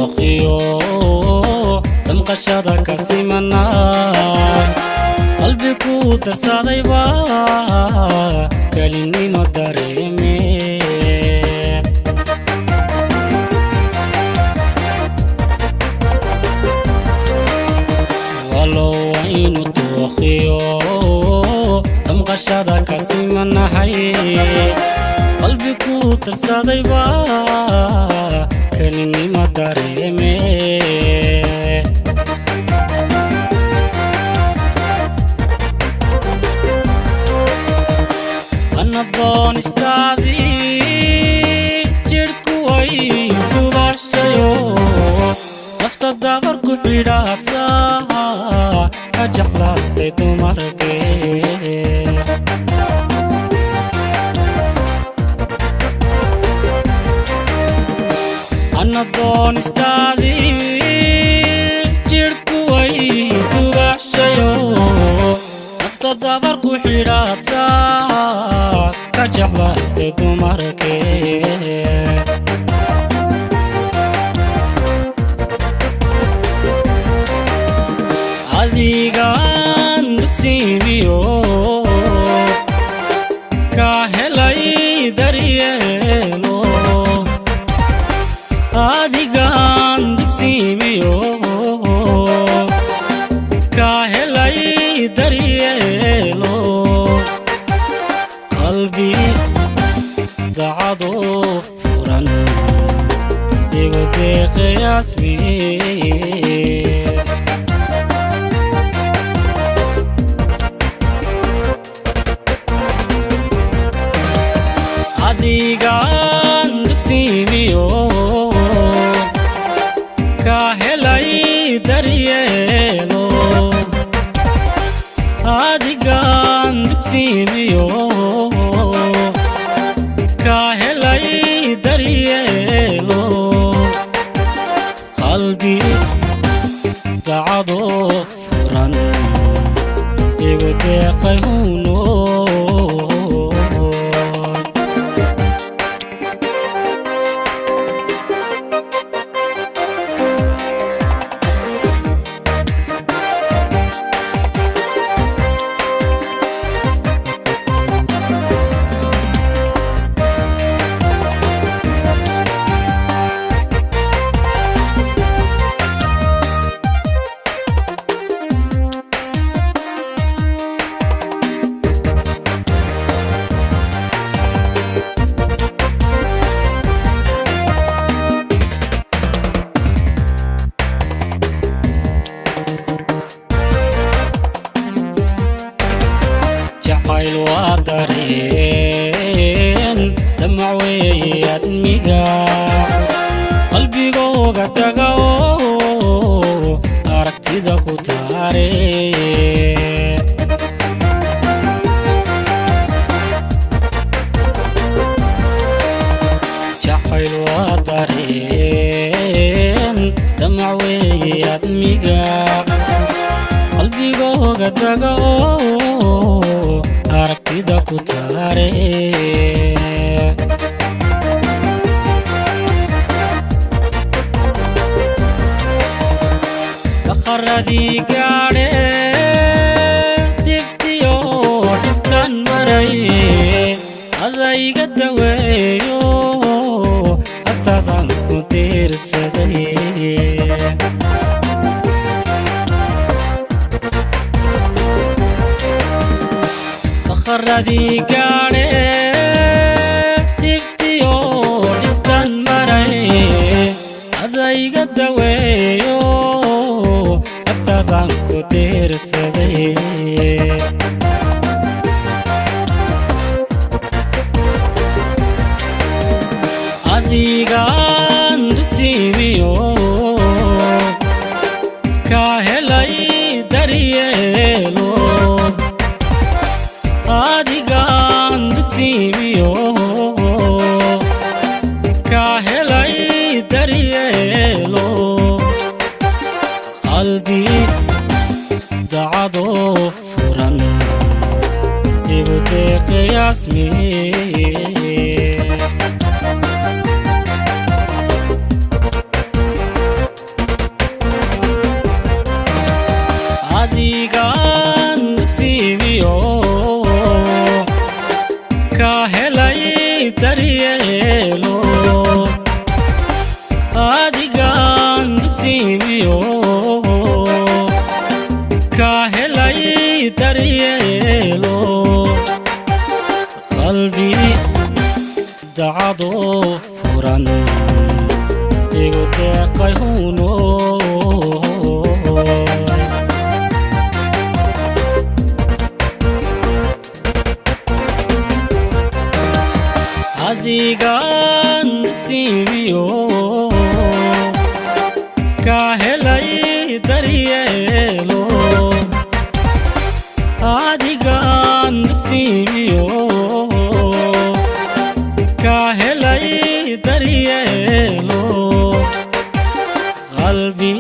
Dookhiyo damqashada ka simanay, qalbi ku darsadayba kelinimo dareeme. Walow aynu dookhiyo damqashada ka simanahay, qalbi ku darsadayba kelinimo dareeme. Ana doonistaadii jidhku way tubashayo, nafta dabar ku xidhaata ka jeclaatay dumarkee. Ana doonistaadii jidhku way tubashayo, nafta dabar ku xidhaata ka jeclaatay dumarkee. Adigaan dugsiimiyo ka helay daryeelo, adigaan dugsiimiyo ka helay daryeelo, qalbi dacado furan igu deeqayaasmi. Adigaan dugsiimiyo ka helay daryeelo, adigaan dugsiimiyo ka helay daryeelo, qalbi dacado furan igu deeqay huno. Jacayl waa dareen damac weeye admiga, qalbigooga taga oo aragtida ku taare. Jacayl waa dareen damac weeye admiga, qalbigooga taga oo aragtida ku taare. Daqaradii gaadhe dibtiyo dhibtan maray, adayga daweeyo agtadan ku tiirsaday. Daqaradii gaadhe dibtiyo dhibtan maray, adayga daweeyo agtadan ku tiirsaday. Adigaan dugsiimiyo ka helay daryeelo, adigaan dugsiimiyo ka helay daryeelo, qalbi dacado furan Adoo furan igu deeqay huno. Adigaan dugsiimiyo ka helay daryeelo, adigaan dugsiimiyo ka helay daryeelo, qalbi